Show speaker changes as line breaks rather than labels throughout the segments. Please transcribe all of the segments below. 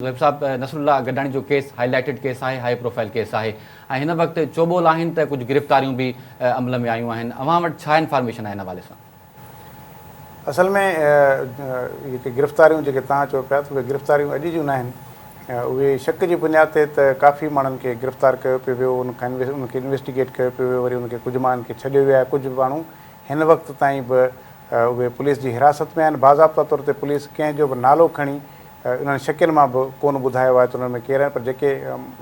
زوهيب صاحب نصرالله گڏاڻي جو ڪيس هائي lighted case آهي هائي پروفائيل ڪيس آهي ۽ هن وقت چوٻول آهن ته ڪجهه گرفتاريون به عمل ۾ آيون آهن اوهان وٽ ڇا انفارميشن آهي ان حوالي سان؟
اصل ۾ جيڪي گرفتاريون جيڪي توهان چئو پيا ته اهي گرفتاريون اڄ جون ناهن اهي شڪ جي بنياد تي ته ڪافي ماڻهن کي گرفتار ڪيو پيو ويو ان کان انهن کي انويسٽيگيٽ ڪيو پيو ويو وري انهن کي ڪجهه ماڻهن کي ڇڏيو ويو آهي ڪجهه ماڻهو هن وقت تائين به اهي پوليس جي حراست ۾ آهن باضابطا طور تي پوليس ڪنهن جو به نالو کڻي انهن شڪين مان به ڪونه ٻڌايو آهي ته انهن ۾ ڪير آهن پر جيڪي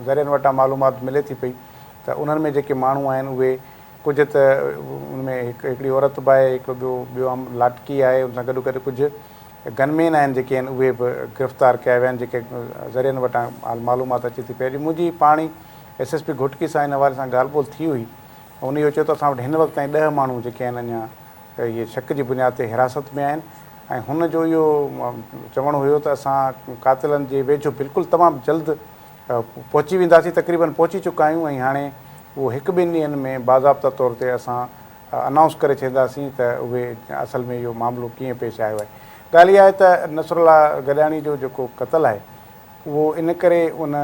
ذريعن وٽان معلومات ملي ٿي پئي ته انهن ۾ جيڪي ماڻهو آهن اهي ڪجهه ته ان ۾ هڪ هڪڙي عورت به آهي هڪڙو ٻيو ٻيو عام لاٽڪي آهي ان سان گڏو گڏ ڪجهه گن مين آهن جيڪي آهن اهي به گرفتار ڪيا ويا آهن جيڪي ذريعن وٽان معلومات اچي ٿي پئي اڄ منهنجي پاڻ ئي ايس ايس پي گهوٽڪي سان ان حوالي سان ڳالهه ٻولهه ٿي هئي هن اهو چيو ته اسان وٽ هن وقت تائين ڏهه ماڻهو جيڪي آهن اڃا اهي شڪ جي بنياد تي حراست ۾ آهن ۽ هن جو اهو چوڻ هيو ته اسان قاتلن جي ويجهو بلڪل تمام جلد پهچي وينداسين تقريبن پهچي چڪا آهيون ۽ هاڻي اهو هڪ ٻن ڏينهن ۾ باضابطا طور تي اسان انائونس ڪري ڇڏينداسين ته اهي اصل ۾ اهو معاملو ڪيئن پيش آيو آهي. ڳالهه اها آهي ته نصرالله گڏاڻي جو جيڪو قتل آهي اهو ان ڪري ان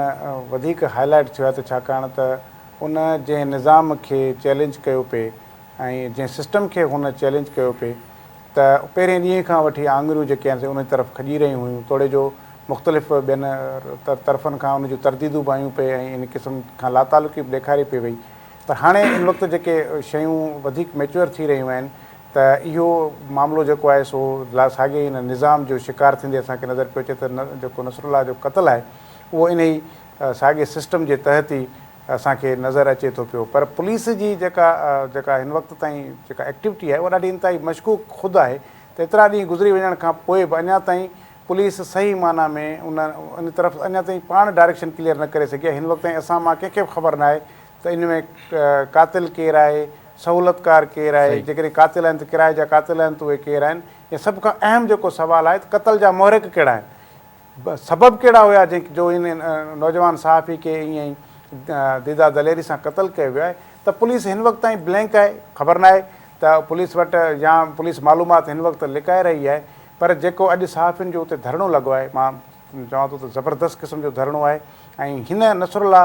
وڌيڪ هائي لائيٽ ٿيو آهي ته ڇاڪاڻ ته ان جنهن نظام کي چئلينج ڪيو پئي ۽ جنهن سسٽم کي هن چئلينج ڪيو پئي ته پهرين ڏينهن کان وٺي آڱريون جيڪي آهن سي ان طرف کڄي رهيون هيون توڙي جو مختلف ٻين طرفن کان ان جون ترديدون به آيون پئي ۽ ان قسم کان لاتعلقي به ڏيکاري پئي وئي پر هاڻي ان وقت جيڪي شيون وڌيڪ ميچوئر ٿي رهيون آهن ته اهو معاملو جيڪو آهي سو ساڳئي ان نظام جو شڪار ٿيندي اسان کي نظر پيو اچي ته جيڪو نصرالله جو قتل آهي اهو انهي ساڳئي سسٽم جي تحت ئي اسان کي نظر اچي ٿو پيو پر پوليس جي جيڪا جيڪا هن وقت تائين جيڪا ايڪٽيوٽي آهي اها ڏاڍي انتهائي مشڪوڪ خود آهي ته ايترا ڏينهن گذري وڃڻ کان پوء به اڃا تائين پوليس صحيح معنيٰ ۾ ان ان طرف اڃا تائين پاڻ ڊائريڪشن ڪليئر نه ڪري سگهي آهي هن وقت تائين اسان مان ڪنهن کي به خبر ناهي ته ان ۾ قاتل ڪير آهي سهولتڪار ڪير آهي جيڪڏهن قاتل آهن ته ڪرائي جا قاتل آهن ته اهي ڪير آهن يا سڀ کان اهم جيڪو سوال آهي ته قتل جا محرڪ ڪهڙا آهن سبب ڪهڙا هيا جنهن جو ان نوجوان صحافي کي ائين ئي ديده دليري سان قتل ڪيو ويو آهي ته پوليس هن وقت تائين بلينڪ آهي خبر ناهي ته پوليس وٽ يا پوليس معلومات هن وقت لڪائي رهي آهي پر جيڪو اڄ صحافين جو اتي ڌرڻو لڳو آهي مان چوان ٿو ته زبردست قسم جو ڌرڻو آهي ۽ هن نصرالله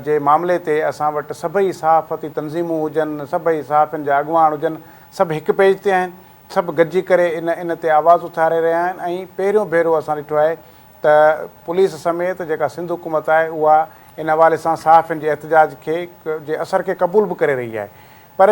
جي معاملي تي اسان وٽ سڀئي صحافتي تنظيمون هجن سڀئي صحافين جا اڳواڻ هجن سڀ هڪ پيج تي آهن سڀ گڏجي ڪري ان ان تي آواز اٿاري رهيا آهن ۽ پهريون ڀيرو اسان ڏٺو آهي ته پوليس سميت جيڪا سنڌ حڪومت آهي اها ان حوالي سان صحافين جي احتجاج کي جي اثر کي قبول به ڪري رهي آهي پر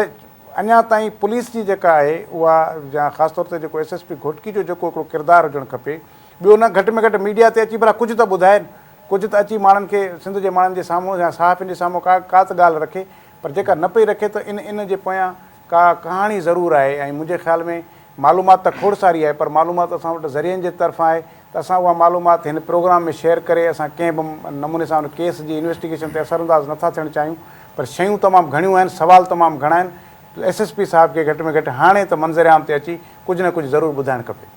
اڃا تائين پوليس جي جيڪا آهي اها يا خاص طور تي جيڪو ايس ايس پي گهوٽڪي جو جيڪو هڪڙو ڪردار هجڻ کپي ٻيو نه گهٽ ۾ گهٽ ميڊيا تي اچي ڀلا ڪجهه ته ٻڌائين ڪجهه ته اچي ماڻهن کي سنڌ جي ماڻهن جي سامهون يا صحافين جي سامهون ڪا ڪا ته ڳالهه رکي پر جيڪا نه پئي رکي ته ان ان جي پويان ڪا ڪهاڻي ضرور آهي ۽ منهنجي خيال ۾ معلومات ته کوڙ ساري آهي پر معلومات اسان وٽ ذريعن جي طرفان آهي ته اسان اها معلومات هن پروگرام ۾ شيئر ڪري اسان ڪنهن به نموني سان ان ڪيس جي انويسٽيگيشن تي اثر انداز نٿا ٿيڻ چاهيون پر شيون تمام گهڻيون آهن سوال تمام گهڻا آهن ايس ايس پي صاحب کي گهٽ ۾ گهٽ هاڻي ته منظر عام تي اچي ڪجهه نه ڪجهه ضرور ٻڌائڻ کپي.